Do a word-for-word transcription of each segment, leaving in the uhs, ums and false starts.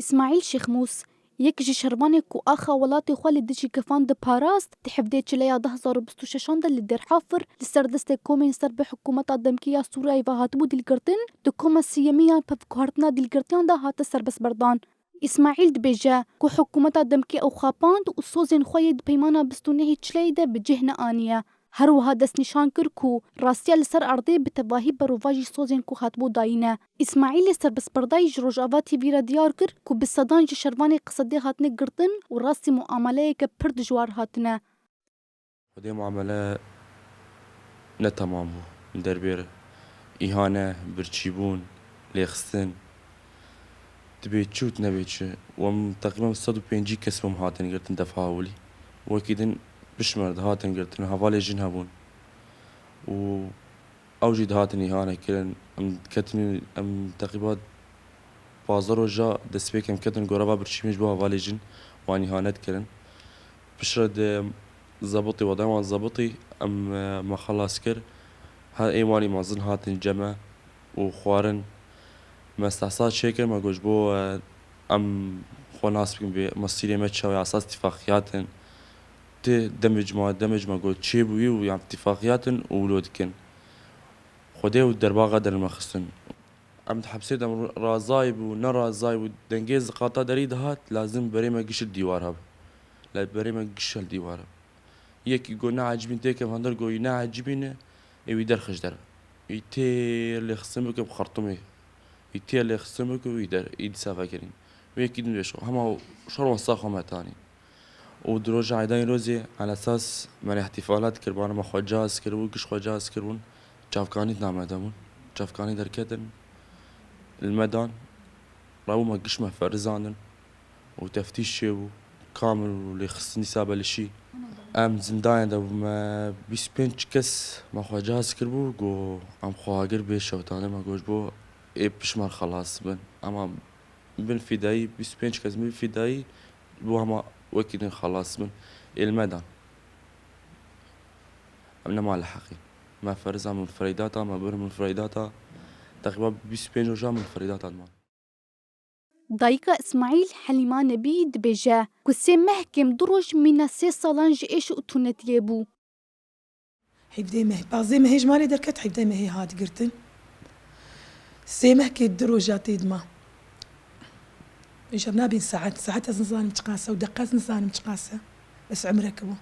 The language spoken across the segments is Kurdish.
Îsmaîl Şêxmûs, yek ji şervanê ku axa welatê xwe li dijî kifan diparast, di hevdê çileya du hezar û bîst û şeşan de li Dêrhafir li ser destê komên ser bi hikûmeta demkî ya Sûriyeyê ve hatibû dîlgirtin, di koma sêyemî ya pevguhertina dîlgirtiyan de hate serbestberdan. Îsmaîl dibêje ku hikûmeta demkî ew xapand û sozên xwe yê di peymana bîst û nehê çileyê de bi cih neaniye. Her wiha destnîşan kir ku rastiya li ser erdê bi tevahî berovajî sozên ku hatibû dayîn e. Îsmaîlê serbestberdayî ji Rojava T V re diyar kir ku bi sedan ji şervanê qisedê hatine girtin û rastî muameleyeke pir dijwar hatine. Xwedê muamele ne temam bû. Li derbê îhane, birçîbûn, lêxistin, dibê çi û nebê çi. Wem teqrîben sed û pêncî kes wem hatin girtin defa ewilî. Wekî din pişmer dihatin girtin, hevalê jin hebûn. Û ew jî dihatin îhane kirin. Em diketin, em teqrîba pazdeh roja destpêk em ketin goreva birçîbûn ji bo hevalê jin wan îhane dikirin. Piştre de zebitî, wedayê wan zebitî, em, e, me xelas kir. Her ê wanî mezin hatin cem me û xwarin. Me stehsa çêkir, me got ji bo, e, em xwe nas bikin vê mesîrê me çawa esas tîfaqiyatin. Tê demê cima, demê cima got çêbûyî û yan tîfaqiyatin û wilo dikin. Xwedê û derbaxa dermexistin. Em di hepsê de em razayî bû, nerazayî bû, dengê ziqata derî dihat, lazim berê me giş li dîwar heb. La berê me giş li dîwar heb. Yekî got neecibîn têke hundir got, wî neecibîne, ê wî derxist der. Wî tê lêxistin bike bi xertumê. Wî tê lêxistin bike wî der, î dîsa vekirîn. Wî yekî din vêşo. Hema şer wan sax û metanî. Û di roja Eydayên Rozê, elesas me rê îhtîfalat kir, bana me xwe caz kiribû, giş xwe caz kiribûn. Çavkanî name de bûn. Çavkanî derketin. Li me dan. Rabû me giş me ferizandin. Û teftîş çêbû. Kamil û lêxistin dîsa belişî. Em zindanê de bû me bîst pênc kes me xwe caz kiribû, got em xwe agir bê şewitandin, me got ji bo ê pişmer xelas bin. Ema bin fîdayî, bîst pênc kes bin fîdayî, bo hema wekî din xelas bin. Ê li me dan. Em nema li heqî. Me feriza min fireydata, me bir min fireydata. Teqrîba bîst pênc roja min fireydata diman. Dayika Îsmaîl Helîma Nebî dibêje ku sê meh kêm du roj mîna sê salan ji êş û tunetiyê bû. Hevdeh meh, pazdeh mehê ji malê derket, hevdeh mehê hat girtin. Sê meh kê du roja tê dima. Îşev nabên saet, saet ez nizanim çiqas e û deqe ez nizanim çiqas e. Bes emrek bû.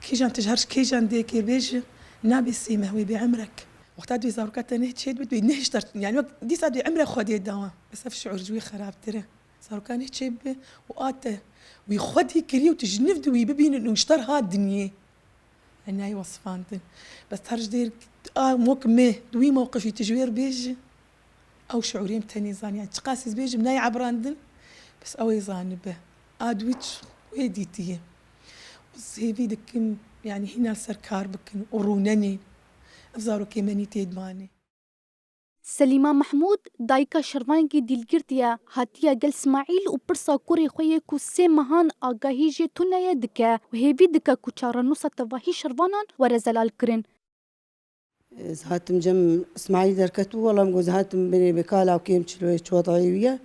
Kîjan tij her kîjan dê kê bêje, nabê sê meh wê bê emrek. Wexta dê zaroka te neh çêt bit, wê neh ji ter, yani wek dîsa dê emre Xwedê dawa. Bes ev şiûr ji wê xerabtir e. Zaroka neh çêt bi û a te wî Xwedê kiriye û tu ji niv di wî bibînin û ji ter hat dinyê. Enayî wesifandin. Bes her ji dêr a mok me di wî mewqifî tu ji wêr bêjî. Ew şiûrê em tenê zanî. Yani çiqas ez bêjim nayê ebrandin. Bes ew ê zanibe. A di wî ç-, wê dîtiye. Ez hêvî dikim, yani hîna li ser kar bikin û rûnenê. Ev zarokê me nî tê dimanê. Selîma Mehmûd, dayika şervanekî dîlgirtî ye, hatiye gel Smaîl û pirsa kurê xwe yê ku sê mehan agahî jê tune ye dike û hêvî dike ku çarenûsa tevahî şervanan were zelalkirin. Ez hatim cem Smaîl derketibû, wela min got, ez hatim binê bê ka lawkê min çilo ye, çi wedayê wî ye.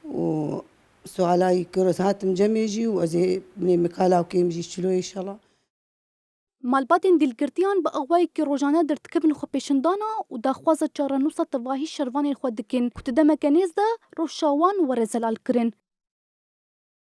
Û suala wî kir, ez hatim cemê jî û ez ê binê min ka lawkê min jî çilo ye, înşallah. Malbatên dîlgirtiyan bi awayekî rojane derdikevin xwepêşindana û daxwaza çarenûsa tevahî şervanên xwe dikin ku di demeke nêz de rewşa wan were zelalkirin.